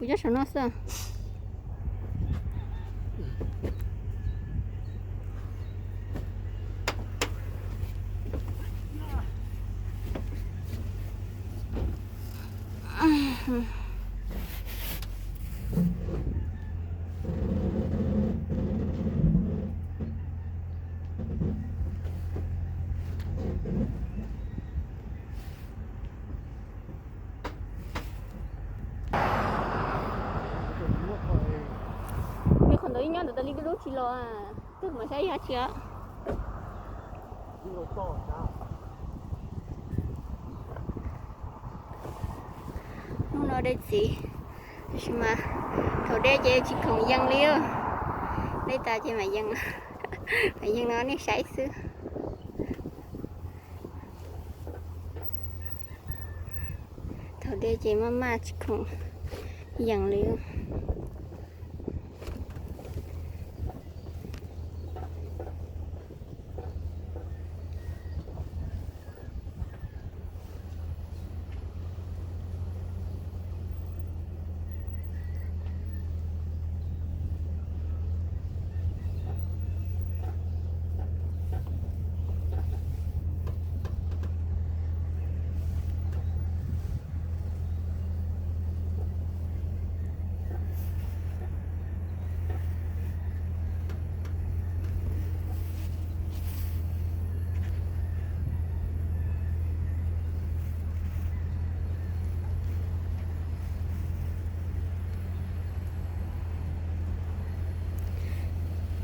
Nyob saum no xwb. Nws qhov ntawd ib nyob ntawd tas li dub dub tsis los, twb mas saib yog tsis. Hnub no de txiv, tab sis mas thaum de ces tsis khoom yees li. De tas ces mam yees, mam yees no nej saib xwb. Thaum de ces maj maj tsis khoom yees li.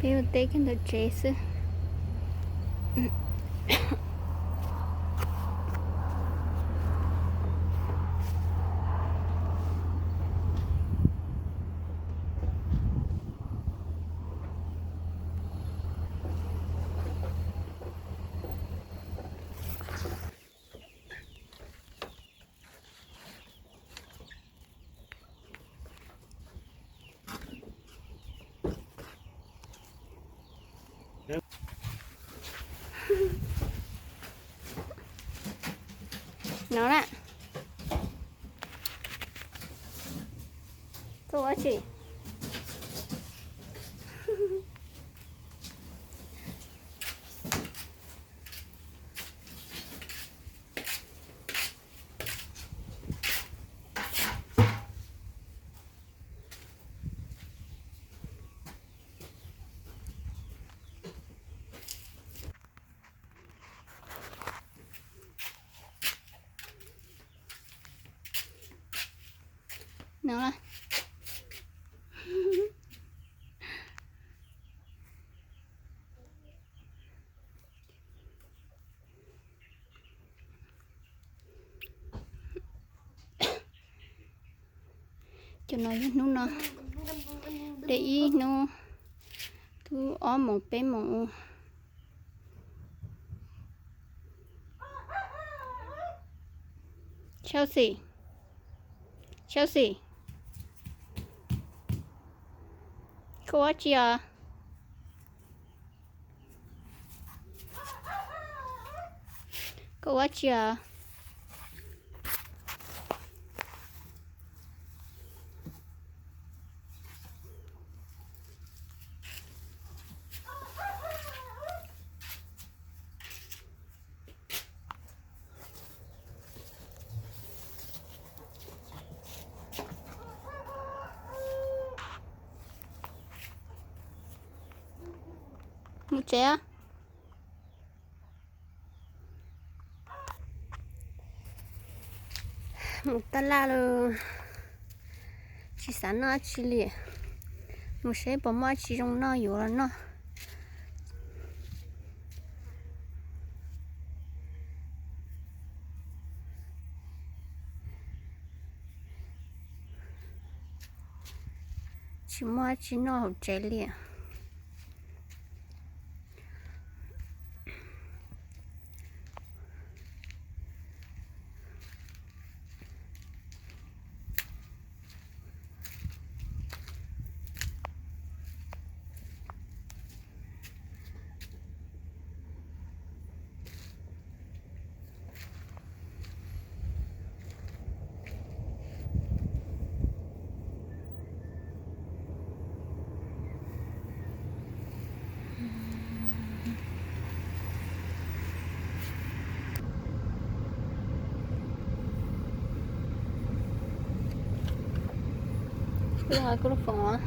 Peb ua teb kiag ntawm tsev xwb. No na. Koj ua tsi? No na. Cov no yog hnub no, de ib hnub, twb ob moos peb moos ua. Chelsea, Chelsea, koj ua tsi os? Koj ua tsi os? Mus tsev. Mus tab laj lawm, tsis xav noj dab tsi li. Mus seb puas muaj dab tsi zoo noj yuav los noj. Tsis muaj dab tsi noj hauv tsev li. Kuv lub foos.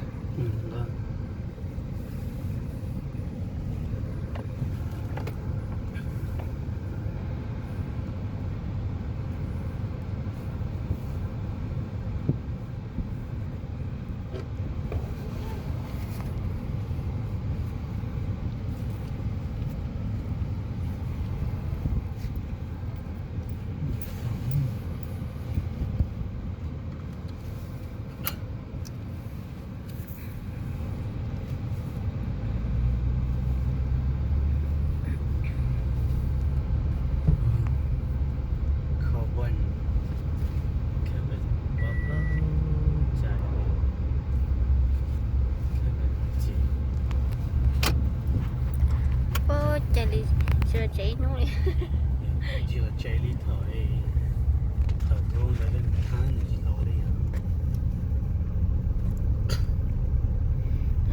Puag cai li, tsis los tsev ib hnub li. Tsis los tsev li thaum, thaum ub ntawd tsis los li.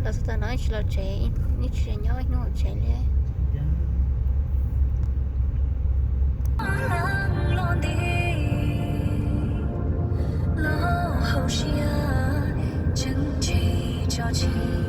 Los txog tam no tsis los tsev, neb tsis nyob ib hnub hauv tsev li. Los hauv siab tseem tsis tso tseg.